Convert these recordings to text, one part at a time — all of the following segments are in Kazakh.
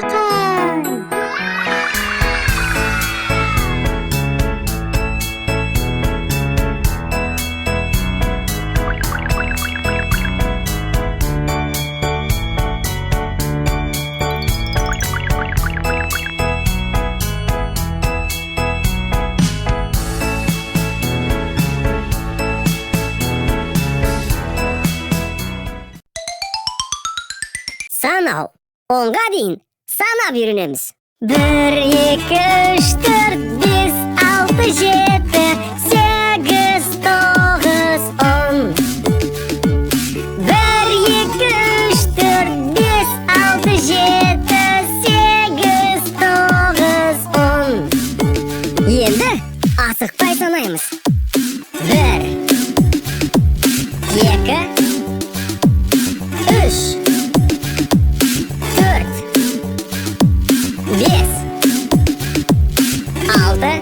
Алақай. Санау. 10-ға дейін санап үйренеміз. 1, 2, 3, 4, 5, 6, 7, 8, 9, 10. 1, 2, 3, 4, 5, 6, 7, 8, 9, 10. Енді асықпай санаймыз. 1, 2, 3, 4, 5, 6, 7, 8, 9,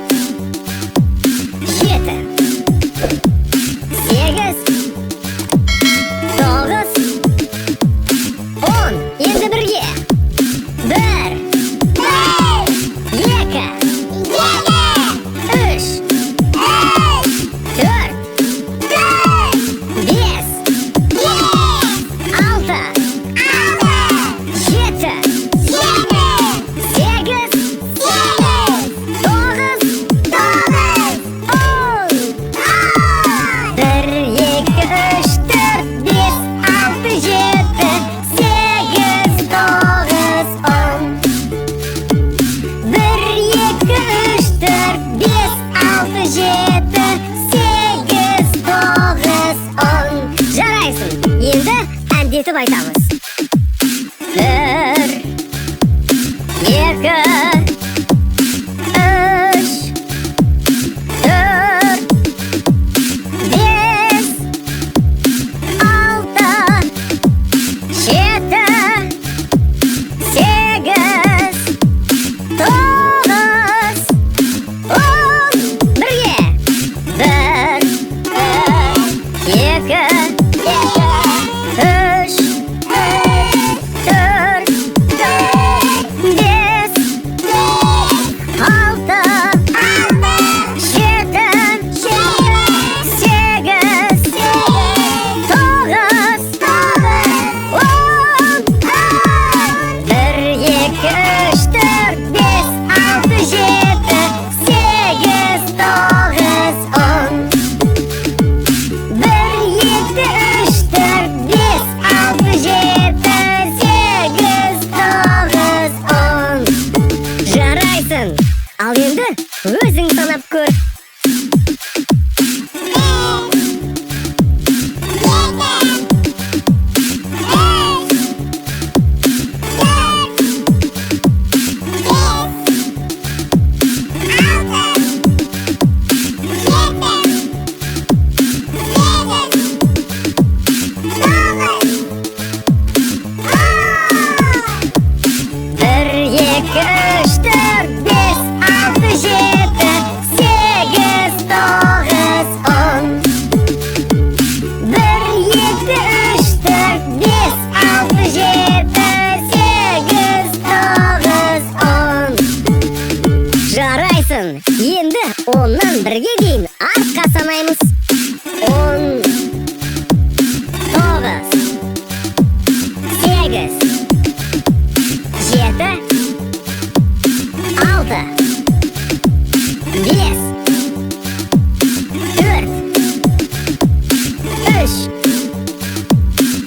10. Енді бірге. 1, 2, 3, 4, 5, 6, 7, 8, 9, 10. 1, 2, 3, 4, 5, 6, 7, 8, 9, 10. 1, 2, 3, 4, 5, 6, 7, 8, 9, 10. Жарайсың. Енді әндетіп айтамыз. 1, 2, 3, 4, 5, 6, 7, 8, 9, 10. Бірге. 1, 2, 3, 4, 5, 6, 7, 8, 9, 10. 1, 2, 3, 4, 5, 6, 7, 8, 9, 10. 1, 2, 3, 4, 5, 6, 7, 8, 9, 10. Жарайсың. Ал енді өзің санап көр. 1, 2, 3, 4, 5, 6, 7, 8, 9, 10. 1, 2, 3, 4, 5, 6, 7, 8, 9, 10. Жарайсың. Енді 10-нан 1-ге дейін артқа санаймыз. 10, 9, 8, 7, 6, 5, 4, 3,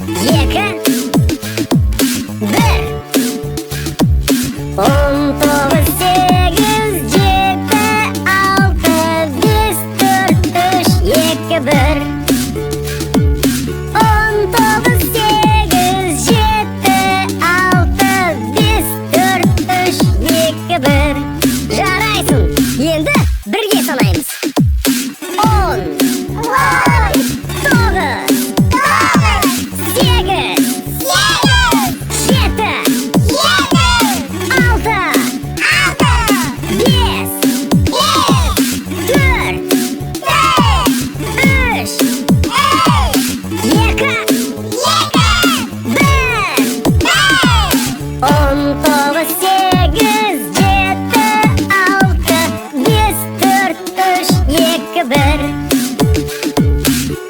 2, 1. 10, 9, 8, 7, 6, 5, 4, 3, 2, 1. 10, 9, 8, 7, 6, 5, 4, 3, 2, 1. Жарайсың. Енді бірге санаймыз. 10, 9, 8, 7, 6, 5, 4, 3, 2, 1. 10, 19, 8, 7, 6, 5, 4, 3, 2, 1.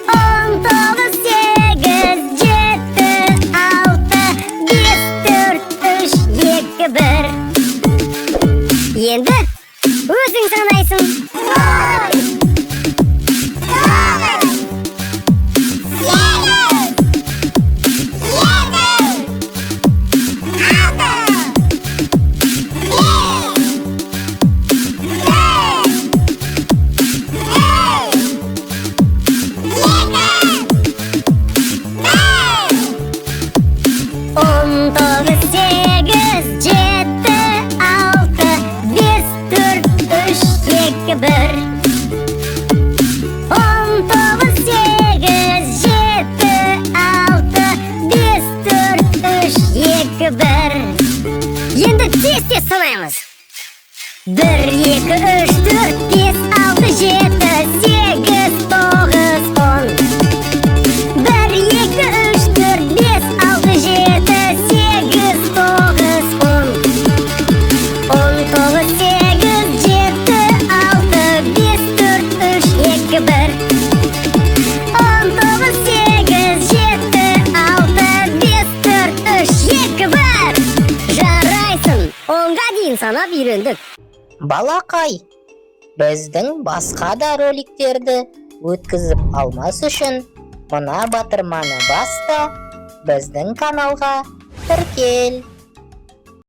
19, 8, 7, 6, 5, 4, 3, 2, 1. Енді өзің санайсың. 9, 8, 7, 6, 5, 4, 3, 2, 1. 19, 8, 7, 6, 5, 4, 3, 2, 1. 19, 8, 7, 6, 5, 4, 3, 2, 1. Енді тез тез санаймыз. 1, 2, 3, 4, 5, 6, 7, 8, 9, 10. 1, 2, 3, 4, 5, 6, 7, 8, 9, 10. 19, 8, 7, 6, 5, 4, 3, 2, 1. 19, 8, 7, 6, 5, 4, 3, 2, 1. Жарайсың! 10-ға дейін санап үйрендік. Балақай, біздің басқа да роликтерді өткізіп алмас үшін мына батырманы бас та, біздің каналға тіркел.